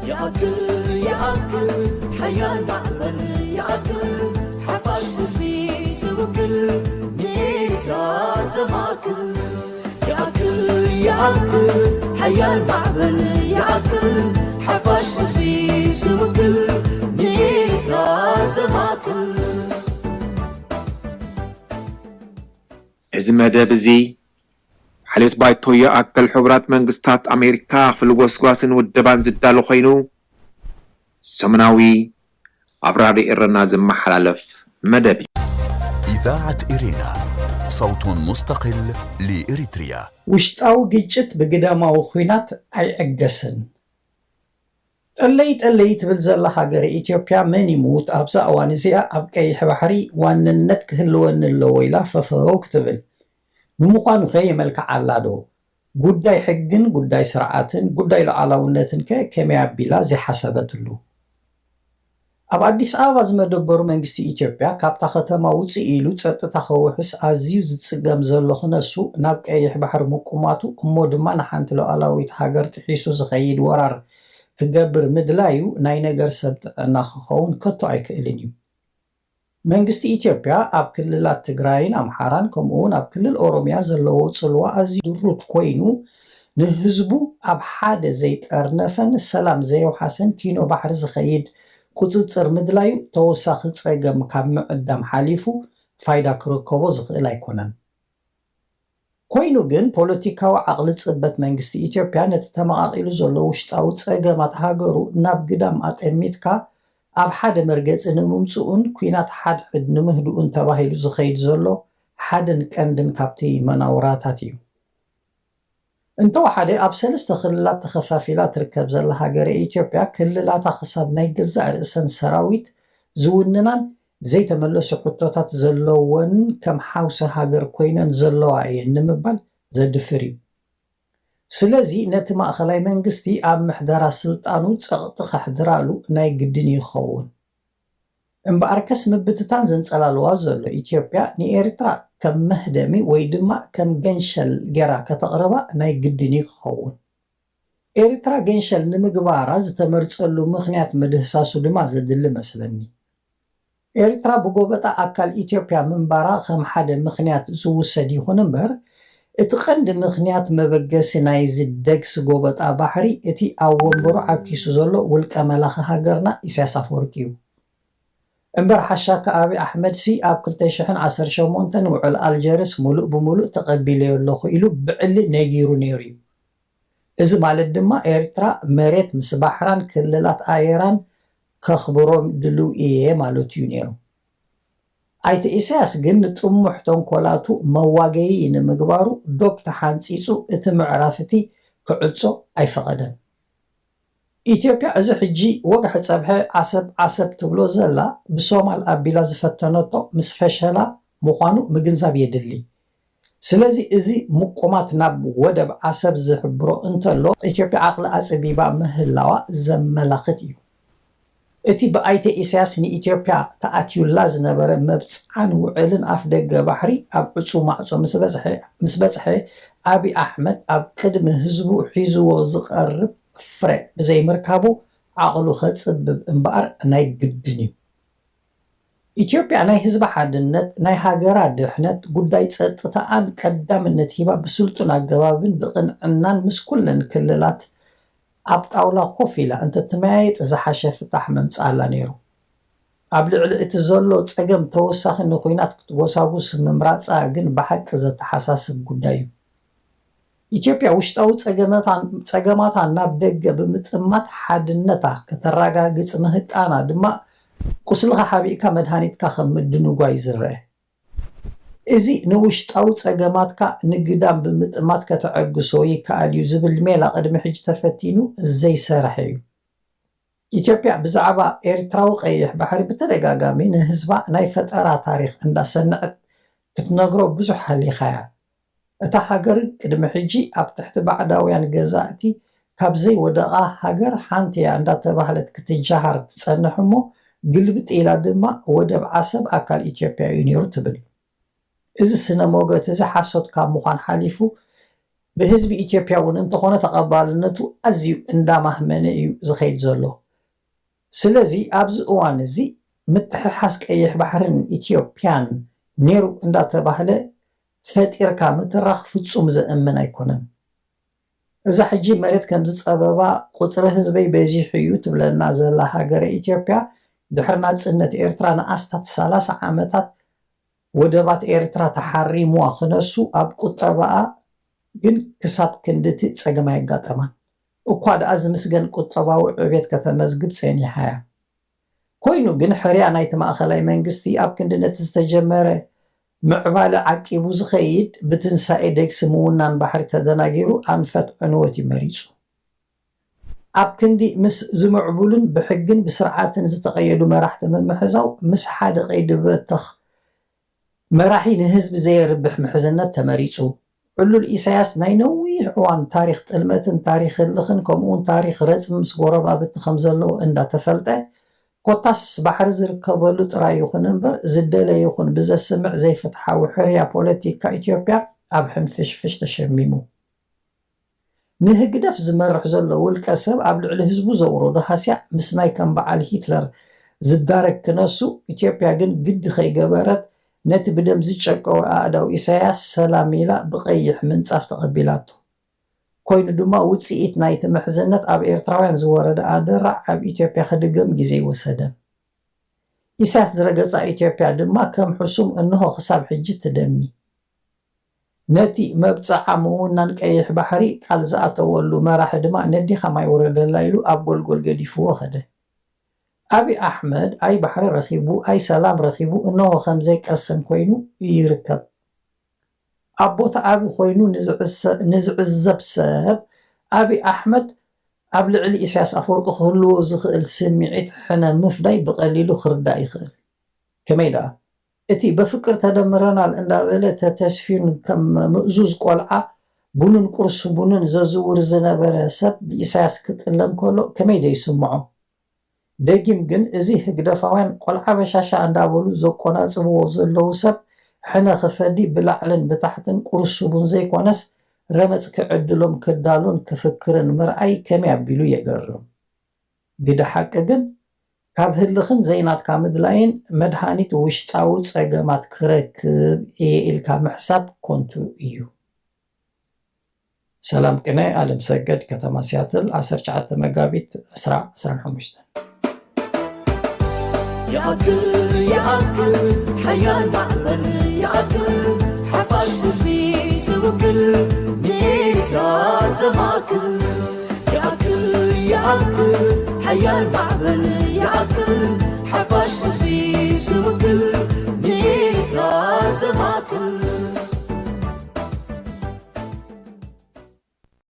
ይኣክል ይኣክል ሓያል ማዕበል ይኣክል ሓፋሽ ህዝቢ ዝውክል ንኤርትራ ዘማእክል ይኣክል ይኣክል ሓያል ማዕበል ይኣክል ሓፋሽ ህዝቢ ዝውክል ንኤርትራ ዘማእክል። እዚ መደብ እዚ ሓልዮት ባይቶ ይኣክል ሕቡራት መንግስታት ኣሜሪካ ክፍሊ ጎስጓስን ውደባን ዝዳሎ ኮይኑ ሰሙናዊ ኣብ ራድዮ ኤረና ዝመሓላለፍ መደብ እዩ። إذاعة إرينا، صوت مستقل لإريتريا. ውሽጣዊ ግጭት ብግዳማዊ ኹናት ኣይዕገስን። ጠለይ ጠለይ ትብል ዘላ ሃገረ ኢትዮጵያ መን ይሙት ኣብዛ እዋን እዚኣ ኣብ ቀይሕ ባሕሪ ዋንነት ክህልወኒ ኣለዎ ኢላ ፈፈው ክትብል። ንምዃኑኸ የመልክዓ ኣላ ዶ? ጉዳይ ሕግን ጉዳይ ስርዓትን ጉዳይ ሉዓላውነትንከ ከመይ ኣቢላ ዘይሓሰበትሉ? ኣብ ኣዲስ ኣበባ ዝመደበሩ መንግስቲ ኢትዮጵያ ካብታ ከተማ ውፅእ ኢሉ ፀጥታ ከውሕስ ኣዝዩ ዝፅገም ዘሎ ክነሱ ናብ ቀይሕ ባሕሪ ምቁማቱ እሞ ድማ ንሓንቲ ሉዓላዊት ሃገር ጥሒሱ ዝኸይድ ወራር ክገብር ምድላዩ ናይ ነገር ሰብ ጥዕና ክኸውን ከቶ ኣይክእልን እዩ። መንግስቲ ኢትዮጵያ ኣብ ክልላት ትግራይን ኣምሓራን ከምኡውን ኣብ ክልል ኦሮሚያ ዘለዎ ፅልዋ ኣዝዩ ድሩት ኮይኑ ንህዝቡ ኣብ ሓደ ዘይጠርነፈን ሰላም ዘየውሓሰን ኪኖ ባሕሪ ዝኸይድ ቁፅፅር ምድላዩ ተወሳኺ ፀገም ካብ ምዕዳም ሓሊፉ ፋይዳ ክርከቦ ዝኽእል ኣይኮነን። ኮይኑ ግን ፖለቲካዊ ዓቕሊ ፅበት መንግስቲ ኢትዮጵያ ነቲ ተመቓቒሉ ዘሎ ውሽጣዊ ፀገማት ሃገሩ ናብ ግዳም ኣጠሚትካ ኣብ ሓደ መርገፂ ንምምፅኡን ኲናት ሓድሕድ ንምህድኡን ተባሂሉ ዝኸይድ ዘሎ ሓደን ቀንድን ካብቲ መናውራታት እዩ። እንተወሓደ ኣብ ሰለስተ ክልላት ተኸፋፊላ ትርከብ ዘላ ሃገረ ኢትዮጵያ ክልላታ ክሳብ ናይ ገዛእ ርእሰን ሰራዊት ዝውንናን ዘይተመለሱ ሕቶታት ዘለወንን ከም ሓውሲ ሃገር ኮይነን ዘለዋ እየን ንምባል ዘድፍር እዩ። ስለዚ ነቲ ማእኸላይ መንግስቲ ኣብ ምሕደራ ስልጣኑ ፀቕጢ ከሕድራሉ ናይ ግድን እዩ ክኸውን። እምበኣርከስ ምብትታን ዘንፀላልዋ ዘሎ ኢትዮጵያ ንኤርትራ ከም መህደሚ ወይ ድማ ከም ገንሸል ገይራ ከተቕርባ ናይ ግድን እዩ ክኸውን። ኤርትራ ገንሸል ንምግባራ ዝተመርፀሉ ምኽንያት ምድህሳሱ ድማ ዘድሊ መስለኒ። ኤርትራ ብጎበጣ ኣካል ኢትዮጵያ ምንባራ ከም ሓደ ምኽንያት ዝውሰድ ይኹን እምበር እቲ ቀንዲ ምኽንያት መበገሲ ናይዚ ደግሲ ጎበጣ ባሕሪ እቲ ኣብ ወንበሩ ዓኪሱ ዘሎ ውልቀ መላኺ ሃገርና ኢሳያስ ኣፈወርቂ እዩ። እምበር ሓሻካ ኣብይ ኣሕመድሲ ኣብ ክልተ ሽሕን ዓሰርተ ሸሞንተን ውዕል ኣልጀርስ ሙሉእ ብሙሉእ ተቐቢለዮ ኣለኹ ኢሉ ብዕሊ ነጊሩ ነይሩ እዩ። እዚ ማለት ድማ ኤርትራ መሬት ምስ ባሕራን ክልላት ኣየራን ከኽብሮም ድልው እየ ማለቱ እዩ ነይሩ። ኣይተ ኢሳያስ ግን ንጥሙሕ ተንኮላቱ መዋገዪ ንምግባሩ ዶብ ተሓንፂፁ እቲ ምዕራፍ እቲ ክዕፆ ኣይፈቐደን። ኢትዮጵያ እዚ ሕጂ ወግሐ ፀብሐ ዓሰብ ዓሰብ ትብሎ ዘላ ብሶማል ኣቢላ ዝፈተነቶ ምስ ፈሸላ ምዃኑ ምግንዛብ የድሊ። ስለዚ እዚ ምቁማት ናብ ወደብ ዓሰብ ዝሕብሮ እንተሎ ኢትዮጵያ ዓቕሊ ኣፅቢባ ምህላዋ ዘመላኽት እዩ። እቲ ብኣይተ ኢሳያስ ንኢትዮጵያ ተኣትዩላ ዝነበረ መብፅዓን ውዕልን ኣፍደገ ባሕሪ ኣብ ዕፁው ማዕፆ ምስ በፅሐ ኣብይ ኣሕመድ ኣብ ቅድሚ ህዝቡ ሒዝዎ ዝቐርብ ፍረ ብዘይምርካቡ ዓቕሉ ከፅብብ እምበኣር ናይ ግድን እዩ። ኢትዮጵያ ናይ ህዝባ ሓድነት፣ ናይ ሃገራ ድሕነት፣ ጉዳይ ፀጥታኣን ቀዳምነት ሂባ ብስልጡን ኣገባብን ብቕንዕናን ምስ ኩለን ክልላት ኣብ ጣውላ ኮፍ ኢላ እንተትመያየጥ ዝሓሸ ፍታሕ መምፅኣላ ነይሩ። ኣብ ልዕሊ እቲ ዘሎ ፀገም ተወሳኺ ንኹናት ክትጎሳጉስ ምምራፃ ግን ብሓቂ ዘተሓሳስብ ጉዳይ እዩ። ኢትዮጵያ ውሽጣዊ ፀገማታ ናብ ደገ ብምጥማት ሓድነታ ከተረጋግፅ ምህቃና ድማ ቁስልኻ ሓቢእካ መድሃኒትካ ከም ምድንጓይ እዩ ዝረአ። እዚ ንውሽጣዊ ፀገማትካ ንግዳም ብምጥማት ከተዐግሶ ይከኣል እዩ ዝብል ሜላ ቅድሚ ሕጂ ተፈቲኑ ዘይሰረሐ እዩ። ኢትዮጵያ ብዛዕባ ኤርትራዊ ቀይሕ ባሕሪ ብተደጋጋሚ ንህዝባ ናይ ፈጠራ ታሪኽ እንዳሰነዐት ክትነግሮ ብዙሕ ሃሊኻያ። እታ ሃገር ቅድሚ ሕጂ ኣብ ትሕቲ ባዕዳውያን ገዛእቲ ካብ ዘይወደቓ ሃገር ሓንቲ እያ እንዳተባህለት ክትጀሃር ትጸንሕ እሞ ግልብጥ ኢላ ድማ ወደብ ዓሰብ ኣካል ኢትዮጵያ እዩ ነይሩ ትብል። እዚ ስነ ሞገት እዚ ሓሶት ካብ ምዃን ሓሊፉ ብህዝቢ ኢትዮጵያ እውን እንተኾነ ተቐባልነቱ ኣዝዩ እንዳማህመነ እዩ ዝኸይድ ዘሎ። ስለዚ ኣብዚ እዋን እዚ ምትሕሓዝ ቀይሕ ባሕርን ኢትዮጵያን ነይሩ እንዳተባህለ ፈጢርካ ምትራኽ ፍጹም ዘእምን ኣይኮነን። እዛ ሕጂ መሬት ከም ዝጸበባ ቁጽሪ ህዝበይ በዚሑ እዩ ትብለና ዘላ ሃገረ ኢትዮጵያ ድሕሪ ናጽነት ኤርትራ ንኣስታት ሰላሳ ዓመታት ወደባት ኤርትራ ተሓሪምዋ ክነሱ ኣብ ቁጠባኣ ግን ክሳብ ክንድቲ ጸገም ኣየጋጠማን። እኳ ደኣ ዝምስገን ቁጠባዊ ዕቤት ከተመዝግብ ጸኒሓ እያ። ኮይኑ ግን ሕርያ ናይቲ ማእኸላይ መንግስቲ ኣብ ክንዲ ነቲ ዝተጀመረ ምዕባለ ዓቂቡ ዝኸይድ ብትንሳኤ ደግሲ ምውናን ባሕሪ ተደናጊሩ ኣንፈት ዕንወት እዩ መሪጹ። ኣብ ክንዲ ምስ ዝምዕቡሉን ብሕግን ብስርዓትን ዝተቐየዱ መራሕቲ ምምሕዛው ምስ ሓደ ቀይዲ በተኽ መራሒ ንህዝቢ ዘየርብሕ ምሕዝነት ተመሪጹ። ዕሉል ኢሳያስ ናይ ነዊሕ እዋን ታሪኽ ጥልመትን ታሪኽ ህልኽን ከምኡውን ታሪኽ ረጽሚ ምስ ጎረባብቲ ከም ዘለዎ እንዳተፈልጠ ኮታስ ባሕሪ ዝርከበሉ ጥራይ ይኹን እምበር ዝደለ ይኹን ብዘስምዕ ዘይፍትሓዊ ሕርያ ፖለቲካ ኢትዮጵያ ኣብ ሕንፍሽፍሽ ተሸሚሙ። ንህግደፍ ዝመርሕ ዘሎ ውልቀ ሰብ ኣብ ልዕሊ ህዝቡ ዘውረዶ ሃስያ ምስ ናይ ከም በዓል ሂትለር ዝዳረግ ክነሱ ኢትዮጵያ ግን ግዲ ከይገበረት ነቲ ብደም ዝጨቀወ ኣእዳው ኢሳያስ ሰላም ኢላ ብቐይሕ ምንጻፍ ተቐቢላቶ። ኮይኑ ድማ ውጽኢት ናይቲ ምሕዝነት ኣብ ኤርትራውያን ዝወረደ ኣደራዕ ኣብ ኢትዮጵያ ክድገም ግዜ ኣይወሰደን። ኢሳያስ ዝረገጻ ኢትዮጵያ ድማ ከም ሕሱም እንሆ ክሳብ ሕጂ ትደሚ። ነቲ መብጽዓ ምውናን ቀይሕ ባሕሪ ቃል ዝኣተወሉ መራሒ ድማ ነዲኻ ማይ ውረደላ ኢሉ ኣብ ጎልጎል ገዲፍዎ ከደ። ኣቢ ኣሕመድ ኣይ ባሕሪ ረኺቡ ኣይ ሰላም ረኺቡ እንሆ ከም ዘይቀሰን ኮይኑ ይርከብ። ኣብ ቦታ ኣቢ ኮይኑ ንዝዕሰ- ንዝዕዘብ ሰብ ኣቢ ኣሕመድ ኣብ ልዕሊ ኢሳያስ ኣፈወርቂ ክህልዎ ዝኽእል ስምዒት ሕነ ምፍዳይ ብቐሊሉ ክርዳእ ይኽእል። ከመይ ደኣ? እቲ በፍቅር ተደምረናል እንዳበለ ተተስፊዩን ከም ምእዙዝ ቆልዓ ቡንን ቁርሲ ቡንን ዘዝውር ዝነበረ ሰብ ብኢሳያስ ክጥለም ከሎ ከመይ ደይስምዖ? ደጊም ግን እዚ ህግደፋውያን ቆልዓ በሻሻ እንዳበሉ ዘቆናጽብዎ ዘለዉ ሰብ ሕነ ክፈዲ ብላዕልን ብታሕትን ቁርሲ ቡን ዘይኮነስ ረመጽ ክዕድሎም ክዳሎን ክፍክርን ምርኣይ ከመይ ኣቢሉ የገርም። ግደ ሓቂ ግን ካብ ህልኽን ዘይናትካ ምድላይን መድሃኒት ውሽጣዊ ጸገማት ክረክብ እየ ኢልካ ምሕሳብ ኮንቱ እዩ። ሰላም ቅነ ኣለም ሰገድ ከተማ ሲያትል ዓሰርተ ትሽዓተ መጋቢት ዕስራ ዕስራን ሓሙሽተን። ይኣክል ይኣክል ሓያል ማዕበል ይኣክል ሓፋሽ ህዝቢ ስውግል ንኤርትራ ዘማእክል ይኣክል ይኣክል ሓያል ማዕበል ይኣክል ሓፋሽ ህዝቢ